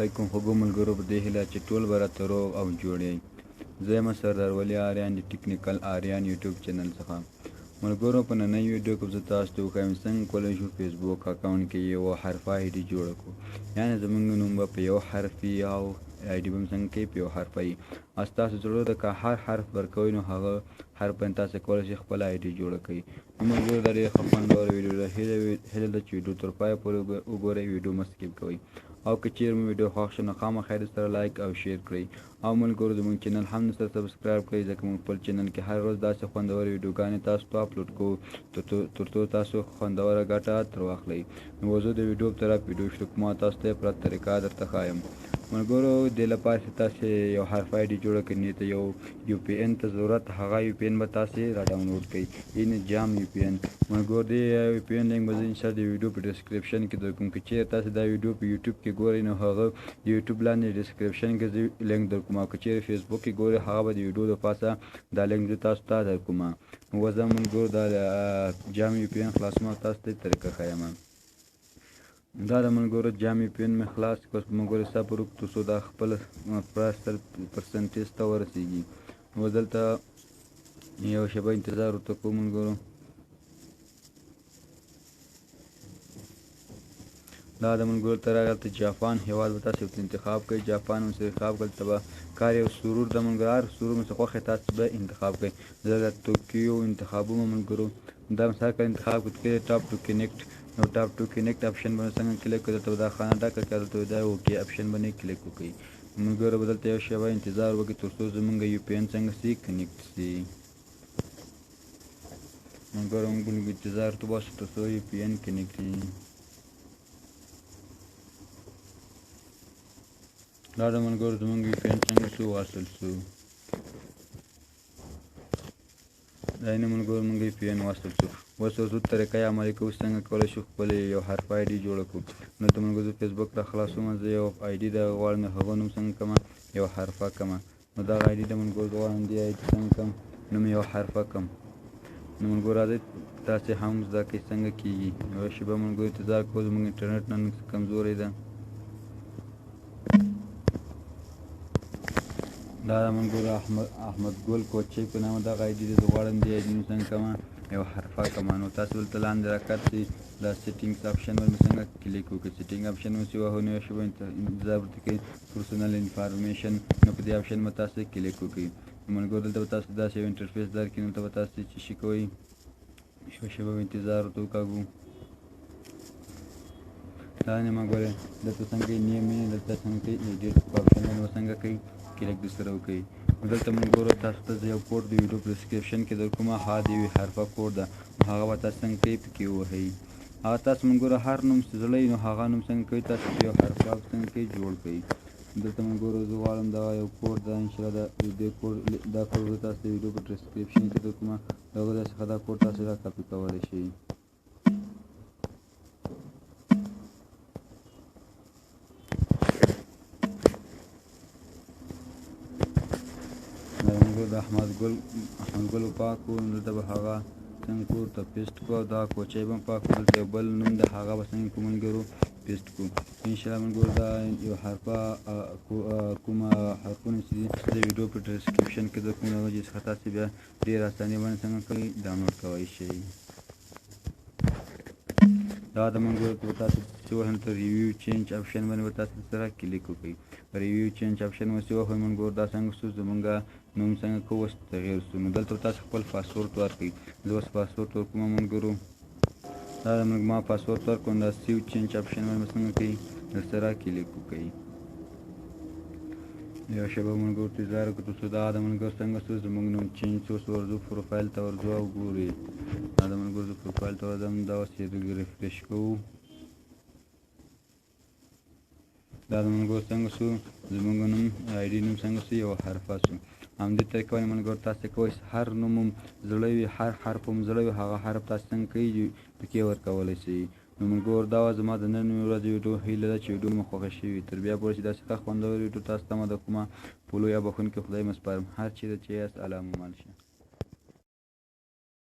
علیکم خوږو ملګرو، په دې هیله چې ټول به راته روغ او جوړ یئ. زه یم سردار ولي آریان د ټیکنیکل آریان یوټیوب چینل څخه. ملګرو، په ننۍ ویډیو کې زه تاسو ته وښایم څنګه کولی شو فیسبوک اکاونټ کې یو حرفه آی ډي جوړه کړو، یعنې زمونږ نوم به په یو حرف وي او آی ډي به هم څنګه کوي په یو حرفه وي. او ستاسو زړه ده که هر حرف ورکوئ نو هغه حرف باندې تاسو کولی شئ خپله آی ډي جوړه کړئ. نو ملګرو، دا ډېره ښه خوندوره ویډیو ده، هیله ده چې ویډیو تر پایه پورې وګورئ، ویډیو مه سکیپ کوئ. او که چیرې مو ویډیو خوښ شي نو خامخا یې سره لایک او شیر کړئ. او ملګرو، زموږ چینل هم سره سبسکرایب کړئ، ځکه موږ خپل چینل کې هر ورځ داسې خوندورې ویډیوګانې تاسو ته اپلوډ کوو تر څو تاسو خوندوره ګټه تر واخلئ. نو زه د ویډیو په طرف ویډیو شروع کوم، تاسو ته یې پوره طریقه درته ښایم. ملګرو، دې لپاره چې تاسو یو حرف آی ډي جوړه کړئ ته یو یو پی ان ته ضرورت، هغه یو پی ان به تاسو را ډاونلوډ کړئ، یعنی جام یو پی ان. ملګرو، دې یو پی ان لینک به زه ان شاء الله د ویډیو په ډیسکریپشن کې درکوم. که چیرې تاسو دا ویډیو په یوټیوب کې ګورئ نو هغه د یوټیوب لاندې ډیسکریپشن کې زه لینک درکوم، او که چیرې فیسبوک کې ګورئ هغه به د ویډیو د پاسه دا لینک زه تاسو ته درکوم. نو زه ملګرو دا جام یو پی ان خلاصوم او تاسو ته طریقه ښایم. دا د ملګرو جام یو پی ان مې خلاص کړ. اوس ملګرو صبر وکړو تر څو دا خپل پوره 100 پرسنټیج ته ورسېږي. نو دلته یو شېبه انتظار ورته کوو ملګرو. دا د ملګرو ته راغی، ته جاپان هیواد به تاسو انتخاب کړئ. جاپان مو انتخاب کړ، ته به کار یو سرور د ملګرو، هر سرور مو خوښه تاسو به انتخاب کړئ. زه د توکیو انتخابوم ملګرو. دا مثال کله انتخاب کړئ، ټاپ ټو کنیکټ، نو ټاپ ټو کنیکټ اپشن باندې څنګه کلیک کړئ، دلته دا خانه ډکه کړئ، دلته دا اوکی اپشن باندې کلیک وکړئ. ملګرو به دلته یو شېبه انتظار وکړي تر څو زمونږ یو پی ان څنګه سي کنیکټ سي. ملګرو، موږ انتظار ته باسو تر څو یو پی ان کنیکټ سي. دا د ملګرو زمونږ یو پی ان څنګه سو واصل سو. دا نه ملګرو مونږ یو پی ان واصل سو. اوس اوس طریقه یې عملي کوو څنګه کولی شو خپل یو حرف آی ډي جوړه کړو. نو ته ملګرو زه فیسبوک را خلاصوم، زه یو آی ډي د غواړم، هغه نوم څنګه کوم یو حرفه کوم. نو دغه آی ډي د ملګرو زه غواړم دې آی ډي څنګه کوم نوم یو حرفه کوم. نو ملګرو راځئ تاسې هم زده کړئ څنګه کیږي. یوه شېبه ملګرو انتظار کوو، زموږ انټرنیټ نن کمزوری ده. دا د ملګرو احمد ګل کوچي په نامه دغه آی ډي زه غواړم دې آی ډي نوم څنګه کوم یو حرفه کوم. نو تاسو دلته لاندې راکښته شئ، دا سیټینګز اپشن باندې څنګه کلیک وکړئ. سیټینګ اپشن مو چې وهو نو یو شېبه انتظار ورته کوئ. پرسونل انفارمیشن، نو په دې اپشن به تاسو کلیک وکړئ. ملګرو، دلته به تاسو داسې یو انټرفیس درکړي، دلته به تاسو چې شي کوئ یوه شېبه به انتظار ورته وکاږو. دا نه مګورئ، دلته څنګه نیم دلته څنګه کوي ایډیټ په اپشن باندې به څنګه کوي کلیک در سره وکړئ. نو دلته موږ ګورو تاسو ته زه یو کوډ د ویډیو په ډسکریپشن کې درکوم، هغه د یوې حرفه کوډ ده، هغه به تاسو څنګه کوي پکې ووهئ. هغه تاسو موږ ګورو هر نوم چې زړه نو هغه نوم څنګه کوي تاسو په یو حرفه څنګه کوي جوړ کړئ. دلته موږ ګورو زه غواړم دا یو کوډ ده، ان شاء الله دا کوډ دا کوډ زه تاسو د ویډیو په ډسکریپشن کې درکوم، د هغه ځای څخه دا کوډ تاسو را کاپي کولی شئ. د احمد ګل پاک کو، دلته به هغه څنګه کور ته پیسټ کو، او دا کوچی به پاک کو. دلته یو بل نوم د هغه به څنګه کو ملګرو پیسټ کو. ان شاء الله ملګرو دا یو حرفه کومه حرفونه چې دي د ویډیو په ډسکریپشن کې درکوم، هغه څخه تاسو بیا ډېر اساني باندې څنګه کوئ ډاونلوډ کولی شئ. دا د ملګرو ته تاسو چې وهل ته ریویو چینج اپشن باندې به تاسو سره کلیک وکړئ. ریویو چینج اپشن مو چې وهئ ملګرو، دا څنګه سو زمونږ نوم څنګه کو اوس تغیر سو. نو دلته تاسو خپل پاسورډ ورکړئ. زه اوس پاسورډ ورکوم ملګرو. دا موږ ما پاسورډ ورکړو، دا سیو چینج اپشن باندې څنګه کوي در سره کلیک وکړئ. یو شېبه ملګرو انتظار وکړو تر څو دا د ملګرو څنګه سو زموږ نوم چینج سو. اوس ورځو پروفایل ته ورځو او ګورئ، دا د ملګرو زه پروفایل ته ورځم، دا اوس یې ریفریش کوو. دا د ملګرو څنګه سو زموږ نوم آی ډي نوم څنګه سو یو حرفه سو. همدې طریقه باندې ملګرو تاسو کوئ هر نوم زړه وي، هر حرف هم زړه وي، هغه حرف تاسو څنګه کوي پکې ورکولی شئ. نو ملګرو، دا وه زما د نن ورځې ویډیو، هیله ده چې ویډیو مو خوښه شوي. تر بیا پورې چې داسې ښه خوندوره ویډیو تاسو ته د کومه په لوی او بښونکي خدای مو سپارم. هر چیرې چې یاست الله مو مل شه.